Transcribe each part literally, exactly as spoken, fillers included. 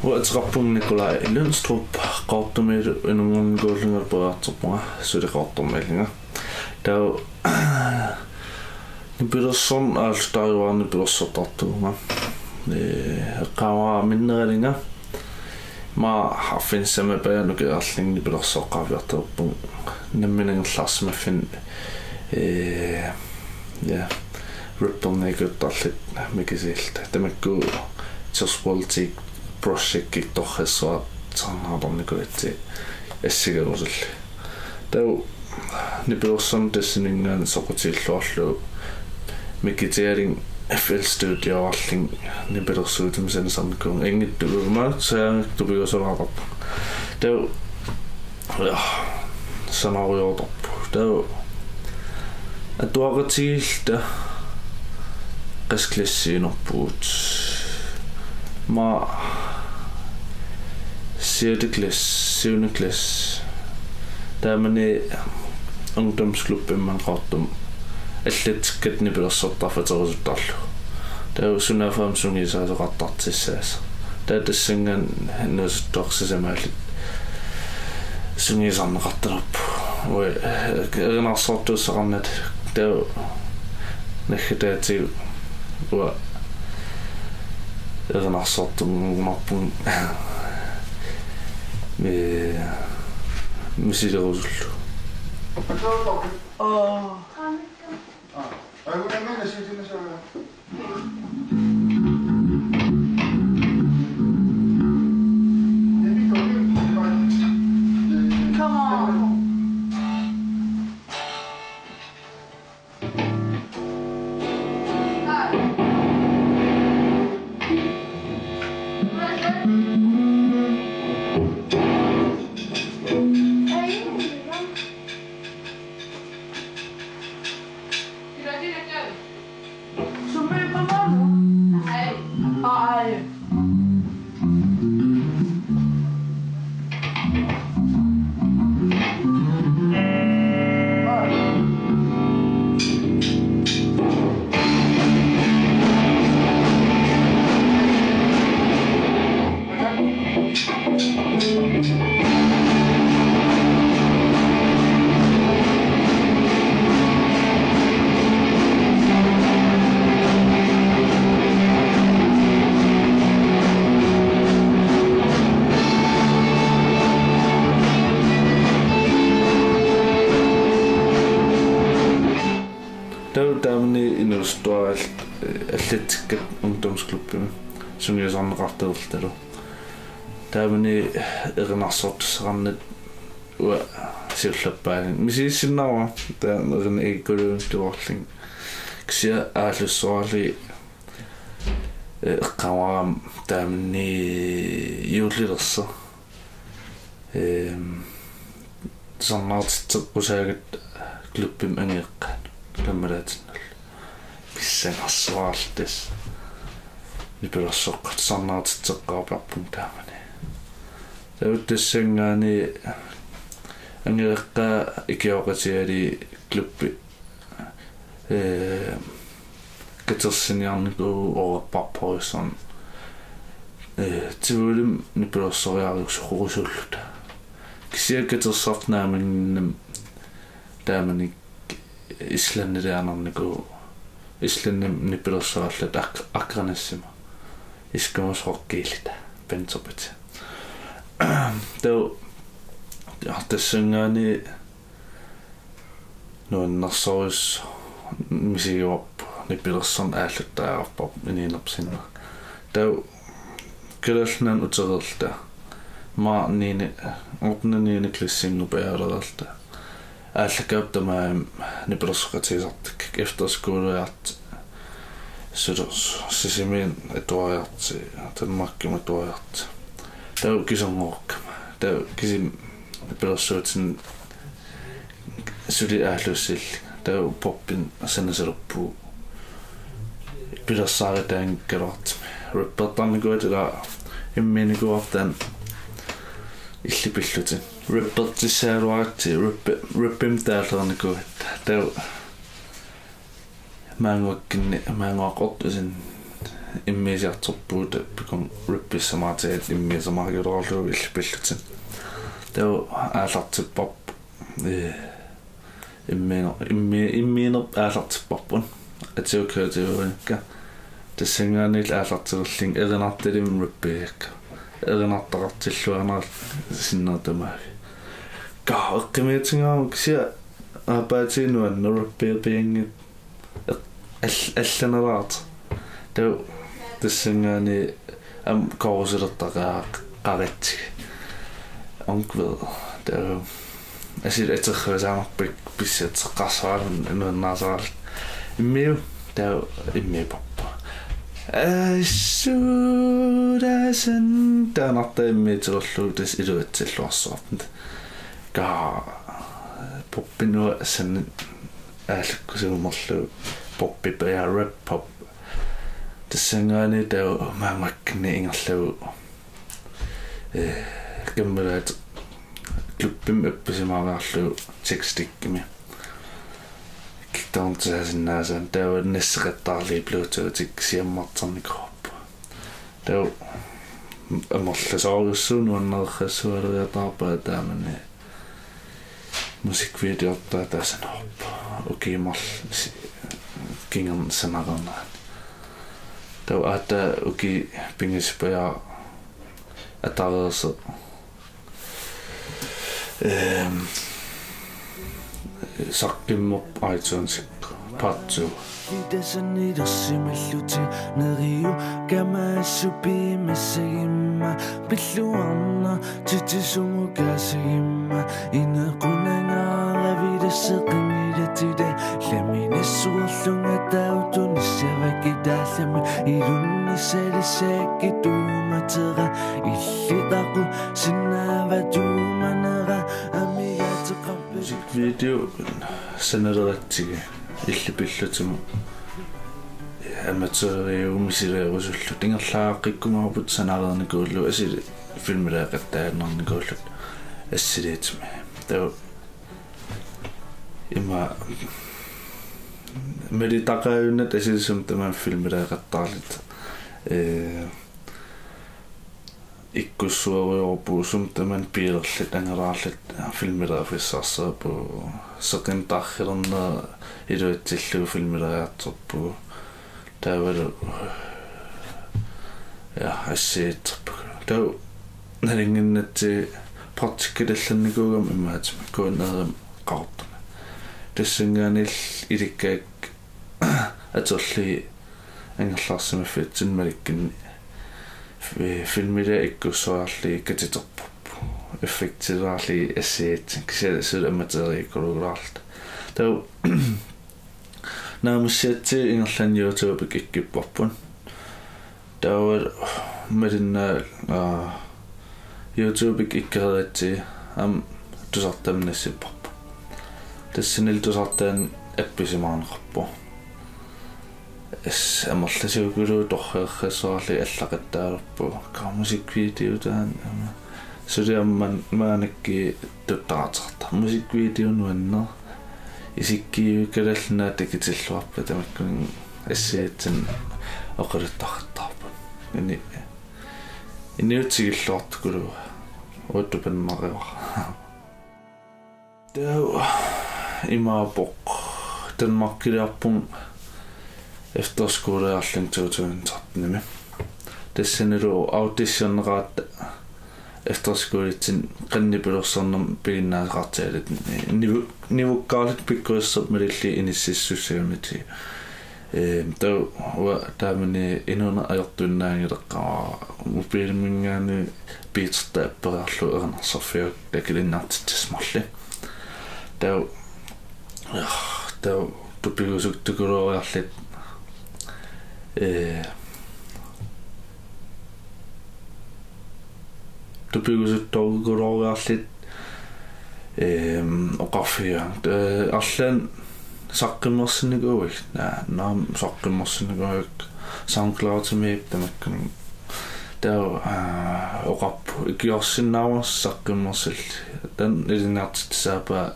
Uanga ateqarpunga Nikolaj Lyngstrup, Qaqortumiit inunngunnikuullunga periarfissarpunga suli Qaqortumiillunga. Taava nipilersorneq aallartittarivara nipilersortartuuvunga. Ee, eqqaamavara minneralunga. Immaqa arfineq-sisamat pajanuki arlingni nipilersoqqaaviartorpunga. Nammineq angerlarsimaffinni, ee, ja, rapperniakuttarluta mikisuulluta. Tamakku Just Politik Projectip torrassuartarnartornikuugatsigit assigalutillu. Taava nipilersorneq tassaninngaanniit soqutigilluarlugu mikitigalunga F L Studio arlingit nipilersuutimik sanersarnikuuvunga. Anngitsuugumaarama saangak tupigusugaartarpunga. Taava, ja, sanarujoortarpunga. Taava atuaqatigiilluta qassit klassiinerpugut. Immaqa sjette klasse, syvende klasse. Taamani ungdomsklubbi immaqa Qaqortumi allatsikkat nipilersortarfeerusuttarlugu. Taava sunaaffa aamma sungiusaasoqartartussaasoq. Taava tassanngaanniit inuusuttuaqqat sisamaallutik sungiusarneqartalerput. Uanga, eh, erinarsortuussaqarnata. Taava naggataatigut uanga erinarsortunnguugunarpunga, ee, misilerusullugu. Åh. Come on. Taava taamani inuusuttuaralluta Allatsikkat ungdomsklubbimi sungiusarneqartarlutalu. Taamani erinarsortussaqarnata uanga siullerpaallunga. Misigissinnaavara taama erina ikkuluuntuorlin. Kisianni aallussuarli, eh, eqqaamavara taamani juullilersoq. Ehm, tusarnaartitseqqusaagatta klubbimi angajoqqaanut kammalaatinnullu. Pissangarsuarluta tassa. Nipilersoqqat tusarnaartitseqqaarparput taamani. Taava tassanngaanniit angajoqqaat ikioqatigalugit klubbi, eh, katersiniarnikuuvoq oqarparput soorlu, eh, Tivolimi nipilersoriarukku soqorusulluta. Kisianni katersartut naammanngimmat taamani Islandiliarnikuuvoq. Islandimi nipilersoralluta Ak-, Akranessimi. Eskimos rockiilluta. Pentsopit. Taava, ja, tassanngaanniit nuannersorujussuaq misigivarput nipilersorneq aalluttariaqarparput inuunerpit sinnerlugit. Taava Kalaallit Nunaanni utereerluta. Maani ottende niende klassinngorpiaalereerluta. Aallakaatitami nipilersoqatigisartakkakkit efterskoleriarluta. Sulu Sisimiut atuariarluta, Danmarkimut atuariarluta. Taava kisinngorukkama. Taava kisimi nipilersuutinik suli aallussillunga. Taava poppinik sanasalerpugut. Pilersaarutaanngikkaluartumik. Rappertarnikuuvugut ila immiunnikuuarput taanna illit pillutinik. Rappertissagaluaratsigit, rappe-, rappimik taalereernikuugatta. Taava maannguakkanni, maannguaq ortusinnit immiussiartorpugut, taava pikkunga rappissamaartigatta immiussamaarlugu illit pillutinik. Taava aallartipparput, eh, immiuner-, immi-, immiunerput aallartipparput. Atiukka atiuanikka. Tassanngaanniillu aallartilerlunga erinartalimmik rappigakku. Erinartaqartilluarnera sinnera tamaviat. Kaa, eqqumiitsingaarama kisianni aappaatigut nuanneq rappiupianngitsoq. Al-, allanalaartoq. Taava tassanngaanniit aamma korusulertaqaaq qaratsigu. Onkel. Taava asil aterriusaamarput pissatseqqarsaralun nuannaarsaaralun. Immiu, taava immiupparput. Assulasan taanartaa immiutilerlugu tassa iluatsilluarsuarput. Kaa, poppinut sanni aallukkusuumerlugu poppipaa, rap pop. Tassanngaanniit taava maannguakkanni ingerlavugut, eh, kammalaat klubbimi appisimaariarlugu Tech Stickimi. Kikkut tamarmik tusaasinnaasaanik taava nasseqattaarlugit Bluetoothikka siammarternikuuarput. Taava amerlasoorujussuaq nuannerujussualeriataarpaa taamani musikvideortaa taasanerput. Ukiut marluk si-, kingorna sanareernerani. Taava aatsaat ukiut pingasupajaaq atareersoq. Ehm, saqqummerpoq iTunes-ikkut part two. Itasannilersimallutik neriu kamaassupiimassagimma pilluarna titsisumukaasagimma inequnangaaravilasseqingilatita laminassuarlunga tauttunissavakki taallami ilunnissalissakkit tuumatera illitaqu sinnaavatuumanera amigaateqarpit. Musikvideo sanaleratsigit illit pillutimut amatøriuvoq misileerusullugu ingerlaaqqikkumaarput sanareernikuullugu asuli filmiliaqattaannarnikuullugu assiliitimi. Taava ima malitaqaajunnaarluta asuli sumut tamaat filmiliaqattaarluta. Eh, ikkussuerujoorpugut sumut tamaat biilerluta angalaarluta filmiliarfissarsiorpugut. Seqineq tarriliorneq iluatsillugu filmiliartorpugut. Taavalu, ja, assiitserput. Taava nalunnginnatsigit praktikkilerlernikuugama imaattumik K N R-imi Qaqortumi. Tassanngaanniillu ilikkakkit atorlugit angerlarsimaffitsinni malikkinni fi-, filmiliaq ikkussoriarlugit katiterput. Effektilaarlugit assigiinngitsunik, kisianni suli amatøriukkuluulaarluta. Taava naammassigatsigu ingerlaannaq YouTube-ikkut ikkipparput. Taava malinnaavoq, aa, YouTube-ikkut ikkereeratsigit aamma tusartaanik nassipparput. Tassanilu tusartaaneq appisimaarneqarpoq. Aamma amerlasuukuluuvoq torraqqissaarlugit allaqattaalerpugut. Kaa musikvideo taanna aamma. Suli aamma maannakkut tuttaratarta. Musikvideo nuanneq. Isikkiuit Kalaallit Nunaat takutilluarpata tamakkuninnga assigiinngitsunik oqaluttuaqqittarput. Ini-, inuit tikilluartukuluupput. Uattut pannarivara. Taava imaappoq Danmarkiliarpunga efterskoleerlunga to tusind tretten-imi. Tassanilu auditioneqaratta efterskolitsinni qannipilussornermik piginnaasaqartigaluta nivu-, nivukkaarluta pikkorissaat malillugit inississussaagamik. Ehm, taava uanga taamani inuuneq ajortuinnaanngileqqaarpara, mobiliminngaanniit beatertaa apperiarlugu erinarsorfigaakka takulinniartitsisut marluk. Taava, taava tupigusuttukuluuriarluta, ee, tupigusuttukuluuriarluta, ehm, oqarfigaanga. Ee, arlaannik saqqummersinnikuuit? Naa, naamik, saqqummersinnikuuakka, SoundCloud-imi tamakkuninnga. Taava, aa, oqarpoq ikiorsinnaavarsi saqqummersillusi. Taanna ilinniartitsisaappaa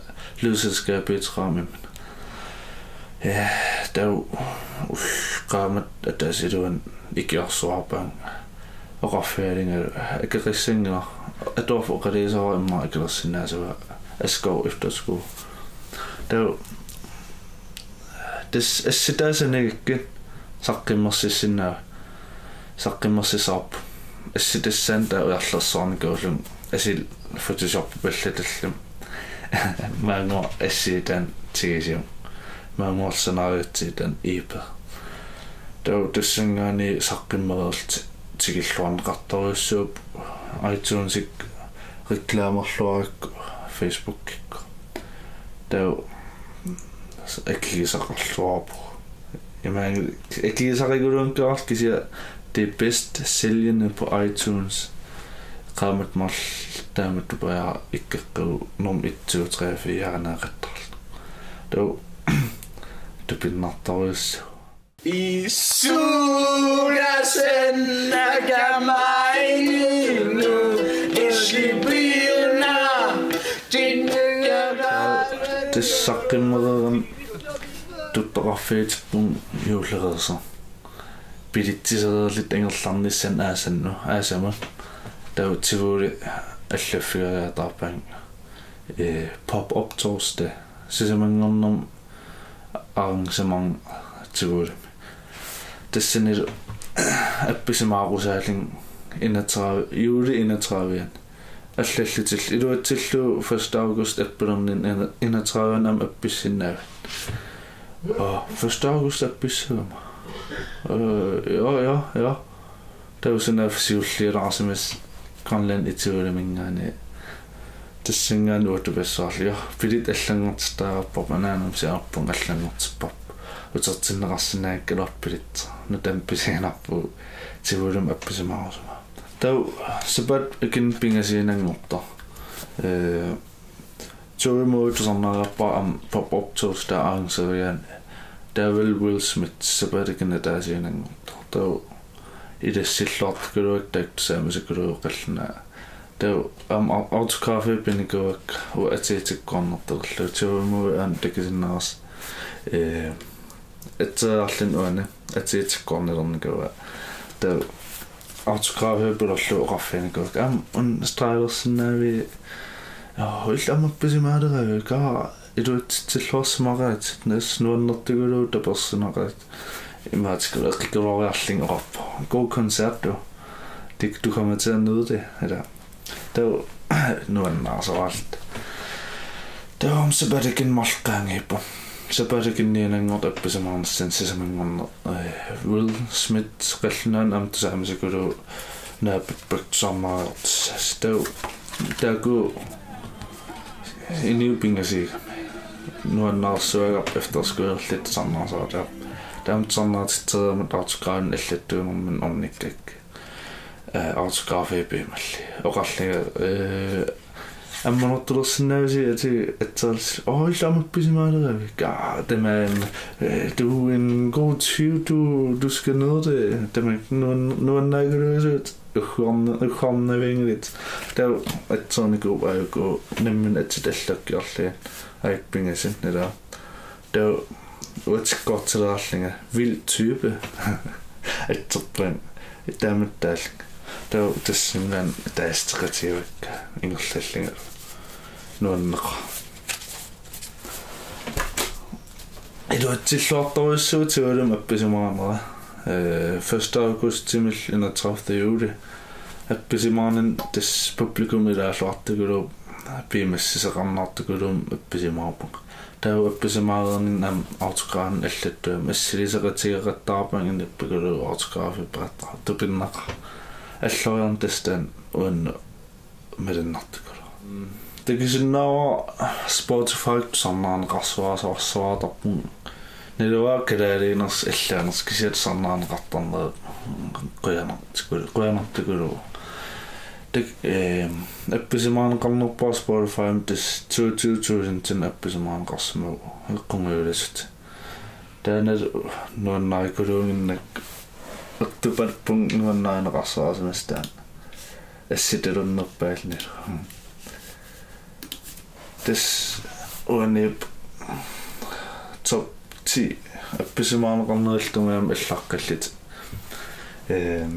lydselskabit Raamimmi. Ja, taava ul-, qaammat ataaseq iluani ikiorsuarpaanga. Oqarfigalunga akeqissanngilaq, atuarfik oqaluusera immaqa akilersinnaasavaa, Askov Efterskole. Taava tassa assitaasa nagikkat saqqummersissinnaavat. Saqqummersissavarput. Assitassaanut taava ujarlersornikuullunga, asil Photoshopipallatullu. Maannguaq assiit taanna tigusivunga. Maannguaq sanaariatsiit taanna E P. Taava tassanngaanniit saqqummereerluta tikilluarneqartorujussuupput, iTunes-ikkut reklamerluarakku, Facebook-ikkut. Taava akigisaqarluarpugut. Imaanngilaq akigisaqiguluunngikkaluarluta, kisianni det bedst sælgende på iTunes. Qaammat marluk taamatut pajaa ikkeqqigu nummer et, to, tre, fire aneeqattaarlugu. Taava tupinnartorujussuuvoq. I suudasen nakamainu eskipirna. Tassa saqqummereerama tuttoqarfiutippunga juullereersoq. Billetsisereerluta angerlarnissaanut aasannut, aasamut. Taava Tivoli allaffigeriataarpaannga, ee, pop-up torsdag. Sisamanngornermi arrangement Tivolimi. Tassanilu appisimaaqqusaallunga enogtredive, juuli enogtredive-ani. Allallutillu iluatsillugu første august appilerninni ena-, enogtredive-ani aamma appissinnaavat. Aa, første august appissaguma. Øh, ja, ja, ja. Taava sunaaffa siulliulaarsimasoq Grønland i Tivoliminngaanniit. Tassanngaanniit uattut passuarli. Billit allanngortittariaqarparput, anaanama sianerpunga allanngortipparput. Utertinneqarsinnaanngikkaluarpoq billit. Nutaamik pisiginarpugut Tivolimi appisimaarusuma. Taava sapaatip akunneq pingasuunnanngortoq, ee, Tove Mo tusarnaariarpara aamma pop-up torsdag arrangeriaani. Taavalu Will Smith sapaatip akunneq ataasiinnanngortoq. Taava ilassilluartikuluakka taakku tassaamusukuluuvoq qallunaat. Taava aamma au-, autografi pinikuuakka, uanga atuutikkuarnertaqillugu. Tove Mo aamma takusinnaavarsi, ee, atseriarluni uani atuutikkuarnilernikuuaa. Taava autografi pilerlugu oqarfiginikuuakka: Aamma una streglersinnaaviuk? Aa, illit aamma appisimaaleraviuk? Kaa iluatsitsilluarsimaqaatit, nas nuannertuguluuvoq, tapersinnaqaaq. Imaattoq eqikuluariarlunga oqarpoq: God koncert, du. Det, du kommer til at nyde det, eller? Taava nuannaarsuarluta. Taava aamma sapaatip akunneq marluk qaangiupput. Sapaatip akunnianngortoq appisimaarnissaq sisamanngorneq, eh, Will Smith qallunaanut aamma taama sakkulu naapippak tusarnaartissaasoq. Taava taakku inuit pingasunngorlugit nuannaarsuagarput efterskolerluta tusarnaarsaartarput. Taava tusarnaartitseriarmat autografinik allattuunermini ornikkakka. Eh, autografi piumallugu. Oqarlunga, eh, ammanertulersinnaavusi ati atsals. Oi, ilama appisimaaleravit. Aa, tamanna, eh, du er en god tyv, du, du skal nyde det. Tamanna nuan-, nuannaagaluarlugu ugguarna-, ugguarnavianngilatit. Taava atsernikuuvoq aajuku nammineq atsat allakkiorlugit. Aajuku pingasut ilaa. Taava uatsikkoortilaarlunga vild type. Atserpaanga. Taamattaallunga. Taava tassungaannaq ataaseqatigiivakka ingerlallunga. Nuanneqaaq. Iluatsilluartorujussuuvoq Tuvalumiit appisimaarnera. Eh, første augustimillu enogtredivte juli. Appisimaarnini tassa publikumip ilaalluartaralugu piumassuseqarnartaralugu appisimaarpunga. Taava appisimaareerninni aamma autografinik allattuummat assiliseqatigeqattaarpaannga inuppakuluuvoq autografi peqattaartoq, tupinnaqaaq. Alloriarneq tassa taanna uannut malunnartukuluuvoq. Takusinnaavara Spotify tusarnaarneqarsuaasarsuartarpunga. Naluara kalaaliunersut allaanersut kisianni tusarnaarneqartarnerat qujanartukulu-, qujanartukuluuvoq. Tak-, ehm, appisimaarneqarnerpaaq Spotifymi tassa toogtyve tusindinik appisimaarneqarsimavugut, eqqungajulisut. Taanna nuannaarikuluunnginnakku ertupaluppunga nuannaarineqarsimasoq taanna. Assut talunnerpaalluni. Tassa uaniippoq top ti appisimaarneqarnerillu tumiam allaqqallit. Ehm,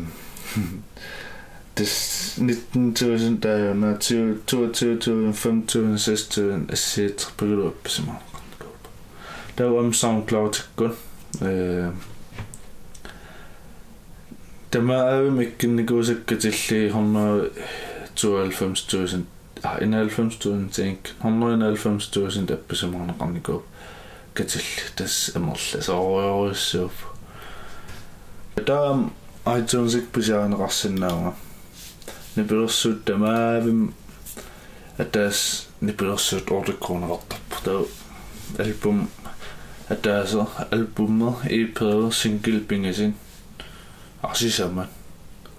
tassa nitten tusind, taava una tyve, toogtyve tusind, fem tusind, seks tusind assigiitserpigulu appisimaarneqarnikuupput. Taava aamma SoundCloudikkut, ehm, tamaavimmi ikkunnikuusakka katillugit hundrede tooghalvfems tusind, ah, enoghalvfems tusind, tænk, hundrede enoghalvfems tusind appisimaarneqarnikuupput katillugit, tassa amerlasoorujussuuvoq. Taava aamma iTunes-ikkut pisiarineqarsinnaavunga. Nipilersuut tamaavimmi ataaseq nipilersuut otte kroneqartarpoq. Taava album, ataaseq albumi, E P, single pingasut arsaq sisamat.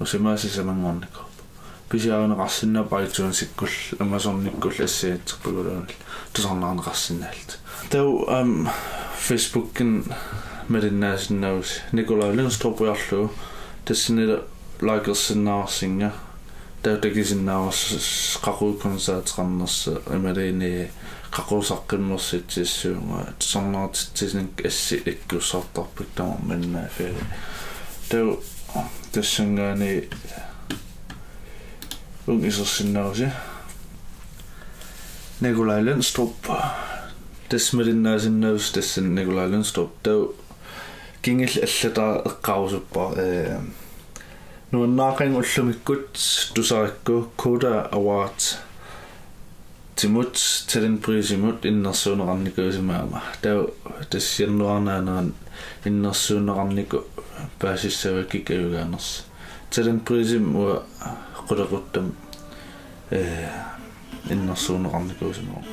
Usimaaq sisamanngornikuupput. Pisiarineqarsinnaapput iTunes-ikkullu, Amazon-ikkullu assigiitserpiguluunniit tusarnaarneqarsinnaallutik. Taava, aamma, Facebookikkut malinnaasinnaavusi. Nikolaj Lyngstrup ujarlugu. Tassanilu likersinnaavarsinga. Taava takusinnaavarsi qaqugu koncerteqarnersoq imaluunniit qaqugu saqqummersitsissuunga, tusarnaartitsisut assut ikkussartarpakka tamarmik malinnaaffigalugit. Taava tassanngaanniit uunga isersinnaavusi. Nikolaj Lyngstrup. Tassa malinnaasinnaavoq tassa Nikolaj Lyngstrup. Taava kingulleq allatut eqqaarusuppara, eh, nuannaaqanngilaq ullumikkut tusarikku Koda Award-imut, talentprisimut innersuunneqarnikuusimagamik. Taava tassa januaarip naanerani innersuunneqarnikut paasissavakka kikkuugaaners. Talentprisimut qulequttama, eh, innersuunneqarnikuusimavoq.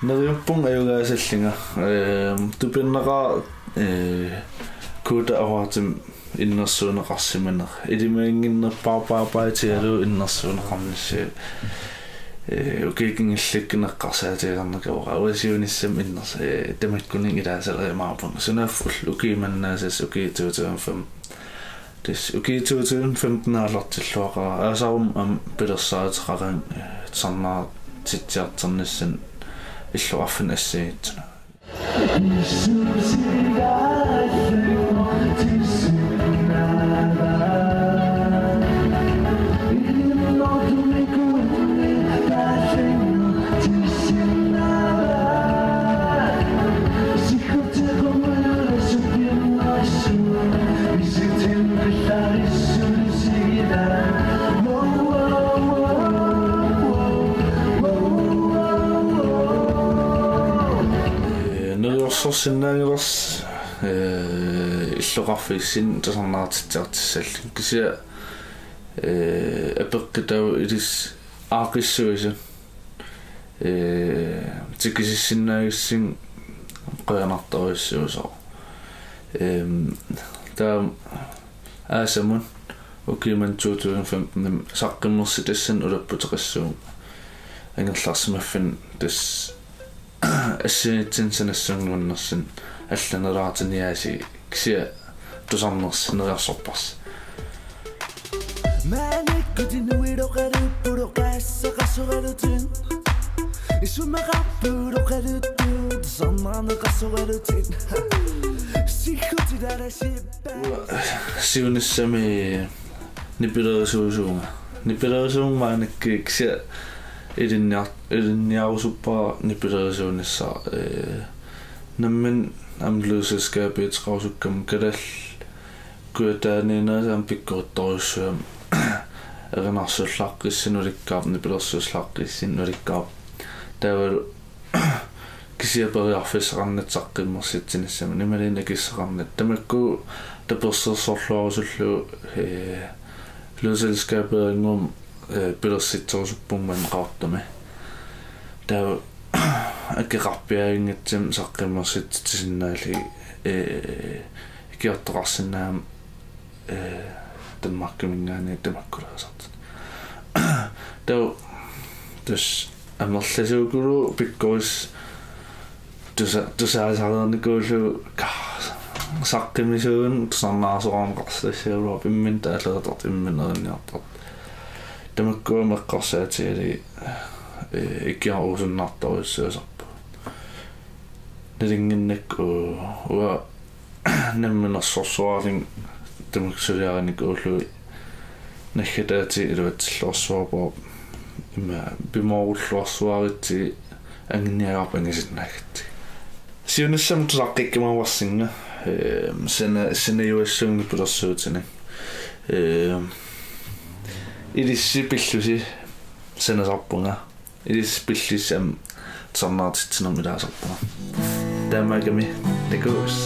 Neriuppunga ajugaasallunga. Ehm, tupinnaqaaq, eh, Koda Award-imi innersuunneqarsimaneq. Ilimaginnginnerpaarpaarpaatigalugu innersuunneqarnissaa. Eh, ukiut kingulliukkut eqqarsaatigisarnikuuvunga. Uanga siunissami inners-, eh, tamakkuninnga ilaasalerimaarpunga. Sunaaffa ullut ukiut mannaassasoq ukiut to tusind fem. Tassa ukiut to tusind femten aallartilluaqaaq, aasaruma aamma pilersaaruteqarami, eh, tusarnaartitsiartornissamut illoqarfinni assigiitsunik. Ee, neriorsorsinnaanngilarsi, ee, illoqarfiit tusarnaartitsiartissallugit. Kisianni, ee, apeqqutaavoq ilissi aaqqissuisut, ee, tikisissinnaagissinga qujanartorujussuusoq. Eem, taava aasamut ukiumut to tusind femten saqqummersitassanut ulapputeqassuunga angerlarsimaffinni tassa assigiinngitsunik sanassunnguunnersunut allaneraartut niaasiit kisianni tusarnersi neriorsorparsi. Maanikkut inuiloqaluupput oqaaseqasoralutit. Isumaqarpuuloqaluupput tusarnaarneqasoralutit. Sikkutilaarasippa. Siunissami nipilerisuusuunga. Nipilerisuunga maanikkut kisianni ilinniar-, ilinniarusuppara nipilerisuunissaq, ee, nammineq aamma pladeselskabiuteqarusukkama kalaallit kujataaniinnerit aamma pikkorittorujussuugamik erinarsuullaqqissinnik ulikkaarpoq, nipilersuullaqqissinnik ulikkaarpoq. Taavalu kisianni periarfissaqarnata saqqummersitsinissamut, imaluunniit akissaqarnata. Tamakku tapersersorluarusullugu, ee, pladeselskabiuteqanngormat, ee, pilersitserusuppunga maani Qaqortumi. Taava akeqarpiaaginngitsumik saqqummersitsitsisinnaallugit, ee, ikiortoqarsinnaammat, ee, Danmarkiminngaanniit tamakkulerisartut. Taava tassa amerlasuukulu pikkoris tusa-, tusaasarnikuullugu ka-, saqqummiisuuneq tusarnaarsoraarneqarsimassagaluarpoq imminut taalleratartoq imminut erinniartartoq. Tamakku aamma eqqarsaatigalugit, ee, ikiarusunnartorujussuusarput. Nalunnginnakku u-, uanga namminersorsuarlunga tamakku suliarinikuullugu naggataatigut iluatsilluarsuarpara, ima pimoorulluarsuaritsi anguniagarput angisinnaagatsigit. Siunissami tusaqqikkumavarsinga, ee, sana-, sanajuassuunga nipilersuutinik. Ee, ilissi pillusi sanasarpunga. Ilissi pillusi aamma tusarnaartitsinermut ilaasarpunga. Taamaakkami takuss.